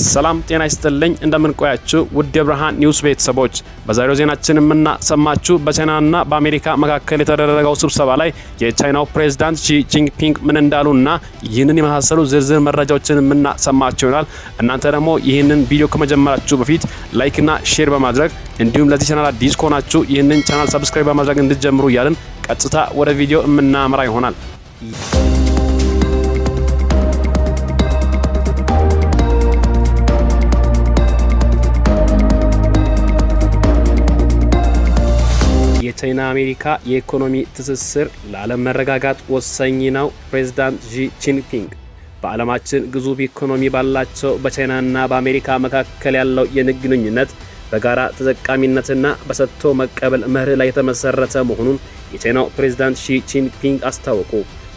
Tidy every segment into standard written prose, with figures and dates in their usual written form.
ሰላም ጤና ይስጥልኝ። እንደምን ቆያችሁ ውድ የብርሃን ኒውስ ቤተሰቦች፣ በዛሬው ዜናችን የምናሰማችሁ በቻይናና በአሜሪካ መካከል የተደረገው ስብሰባ ላይ የቻይናው ፕሬዝዳንት ሺ ጂንፒንግ ምን እንዳሉና ይህንን የመሳሰሉ ዝርዝር መረጃዎችን የምናሰማችሁ ይሆናል። እናንተ ደግሞ ይህንን ቪዲዮ ከመጀመራችሁ በፊት like ና share በማድረግ፣ እንዲሁም ለዚህ ቻናል አዲስ ከሆናችሁ ይህንን ቻናል subscribe በማድረግ እንድትጀምሩ እያልን ቀጥታ ወደ ቪዲዮ የምናመራ ይሆናል። የቻይና አሜሪካ የኢኮኖሚ ትስስር ለዓለም መረጋጋት ወሳኝ ነው። ፕሬዝዳንት ዢ ጂንፒንግ በዓለማችን ግዙፍ ኢኮኖሚ ባላቸው በቻይናና በአሜሪካ መካከል ያለው የንግድ ግንኙነት በጋራ ተጠቃሚነትና በሰጥቶ መቀበል መርህ ላይ የተመሰረተ መሆኑን የቻይናው ፕሬዝዳንት ሺ ጂንፒንግ አስታወቁ።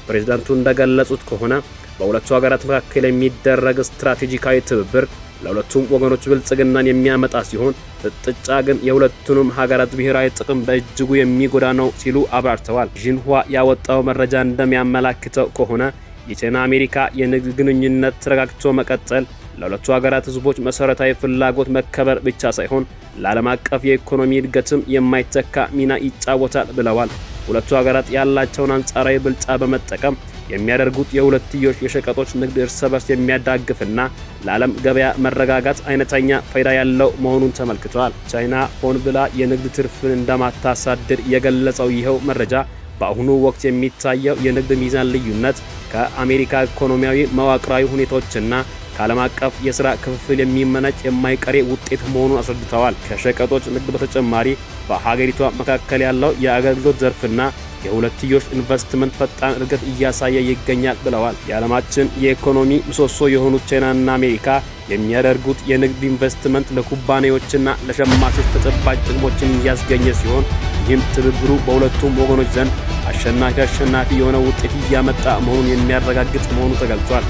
ፕሬዝዳንቱ እንደገለጹት ከሆነ በሁለቱ ሀገራት መካከል የሚደረግ ስትራቴጂካዊ ትብብር ለሁለቱም ወገኖች ብልጽግናን የሚያመጣ ሲሆን፣ ፍጥጫ ግን የሁለቱንም ሀገራት ብሔራዊ ጥቅም በእጅጉ የሚጎዳ ነው ሲሉ አብራርተዋል። ዢንህዋ ያወጣው መረጃ እንደሚያመላክተው ከሆነ የቻይና አሜሪካ የንግድ ግንኙነት ተረጋግቶ መቀጠል ለሁለቱ ሀገራት ሕዝቦች መሰረታዊ ፍላጎት መከበር ብቻ ሳይሆን ለዓለም አቀፍ የኢኮኖሚ እድገትም የማይተካ ሚና ይጫወታል ብለዋል። ሁለቱ ሀገራት ያላቸውን አንጻራዊ ብልጫ በመጠቀም የሚያደርጉት የሁለትዮሽ የሸቀጦች ንግድ እርስ በርስ የሚያዳግፍና ለዓለም ገበያ መረጋጋት አይነተኛ ፋይዳ ያለው መሆኑን ተመልክቷል። ቻይና ሆን ብላ የንግድ ትርፍን እንደማታሳድር የገለጸው ይኸው መረጃ፣ በአሁኑ ወቅት የሚታየው የንግድ ሚዛን ልዩነት ከአሜሪካ ኢኮኖሚያዊ መዋቅራዊ ሁኔታዎችና ከዓለም አቀፍ የሥራ ክፍፍል የሚመነጭ የማይቀሬ ውጤት መሆኑን አስረድተዋል። ከሸቀጦች ንግድ በተጨማሪ በሀገሪቷ መካከል ያለው የአገልግሎት ዘርፍና የሁለትዮሽ ኢንቨስትመንት ፈጣን እድገት እያሳየ ይገኛል ብለዋል። የዓለማችን የኢኮኖሚ ምሰሶ የሆኑት ቻይናና አሜሪካ የሚያደርጉት የንግድ ኢንቨስትመንት ለኩባንያዎችና ለሸማቾች ተጨባጭ ጥቅሞችን እያስገኘ ሲሆን፣ ይህም ትብብሩ በሁለቱም ወገኖች ዘንድ አሸናፊ አሸናፊ የሆነ ውጤት እያመጣ መሆኑን የሚያረጋግጥ መሆኑ ተገልጿል።